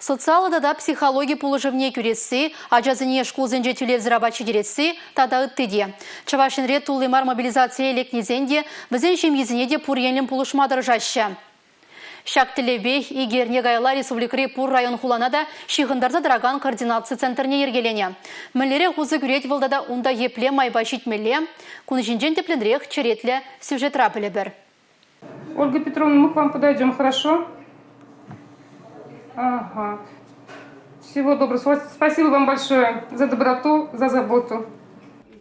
Социаллӑ тата психологи пулӑшӑвне кӳресси, ачасене шкулсенче тӳлевсӗр апат ҫитересси тата ытти те. Чӑваш Енре тулли мар мобилизацие лекнисен те, вӗсен ҫемйисене те пур енлӗн пулӑшма тӑрӑшаҫҫӗ. Ҫак тӗллевпех икӗ эрне каялла республикӑри пур район-хулана та ҫыхӑнтарса тӑракан координаци центрне йӗркеленӗ. Мӗнлерех усӑ кӳрет вӑл тата унта епле майпа ҫитмелле? Кун ҫинчен тӗплӗнрех черетлӗ сюжетра пӗлӗпӗр. Ольга Петровна, мы к вам подойдем, хорошо? Ага. Всего доброго. Спасибо вам большое за доброту, за заботу.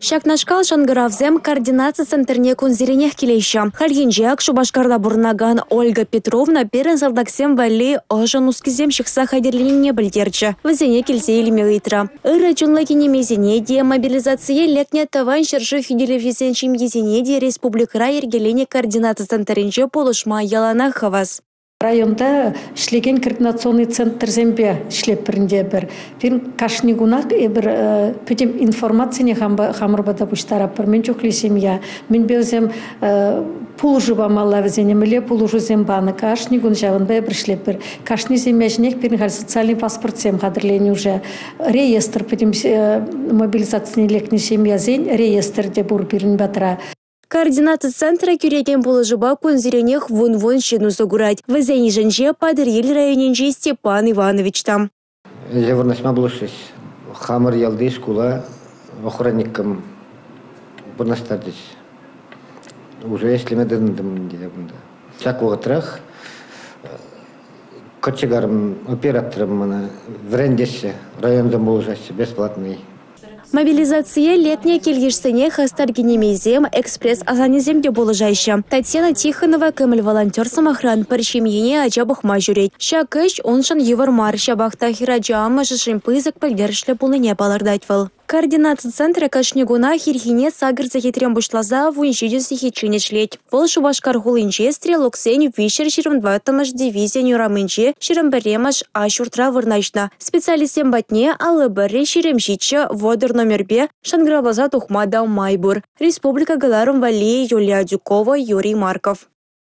Ҫакнашкал шӑнкӑравсем координаци центрне кунсеренех килеҫҫӗ. Хальхинче ак Шупашкарта пурӑнакан Ольга Петровна пирӗн салтаксем валли ӑшӑ нускисем ҫыхса хатӗрленине пӗлтерчӗ. Вӗсене килсе илме ыйтрӗ. Ырӑ чунлӑ кинемейсене те, мобилизацие лекнӗ Тӑван ҫӗршыв хӳтӗлевҫисен ҫемйисене те республикӑра йӗркеленӗ координаци центрӗнче пулӑшма яланах хавас. Районта ӗҫлекен координационный центрсемпе ӗҫлетпӗр ӗнтӗ эпир. Пирӗн кашни кунах эпир пӗтӗм информацине хамӑр пата пуҫтаратпӑр. Мӗн чухлӗ ҫемье, мӗнпе вӗсем пулӑшу памалла вӗсене, мӗнле пулӑшусем панӑ. Кашни кун ҫавӑнпа эпир ӗҫлетпӗр. Кашни ҫемье ҫинех пирӗн халь социальный паспортсем хатӗрленӗ уже. Реестр пӗтӗм мобилизацине лекнӗ ҫемьесен реестр те пур пирӗн патра. Координаци центрӗ кӳрекен пулӑшупа кунсеренех вун-вун ҫын усӑ курать. Вӗсен йышӗнче Патӑрьел районӗнчи Степан Иванович та. Ӗҫе вырнаҫма пулӑшрӗҫ. Хамӑр ялти шкула охранником вырнаҫтарчӗҫ. Уже ӗҫлеме тытӑнтӑм ӗнтӗ кунта. Ҫак вӑхӑтрах кочегарӑм, операторӑм мана вӗрентеҫҫӗ, районтан пулӑшаҫҫӗ, бесплатный. Мобилизацие лекнӗ кил-йышсене хастар кинемейсем, экспресс-асаннесем те пулӑшаҫҫӗ. Татьяна Тихонова кӗмӗл волонтер, сӑмахран, пӗр ҫемьене ача пӑхма ҫӳрет. Ҫак ӗҫ уншӑн йывӑр мар, ҫапах та хӗрача амӑшӗшӗн пысӑк пӗлтерӗшлӗ пулнине палӑртать вӑл. Координаци центрӗ кашни кунах ирхине 8 сехетрен пуҫласа 17 сехетчен ӗҫлет. Вӑл Шупашкар хулинче стрелоксен 324-мӗш дивизийӗн урамӗнче 21-мӗш А ҫуртра вырнаҫнӑ. Специалистсем патне 51 27 30 номерпе шӑнкӑравласа тухма та май пур. Республика кӑларӑм валли Юлия Адюкова, Юрий Марков.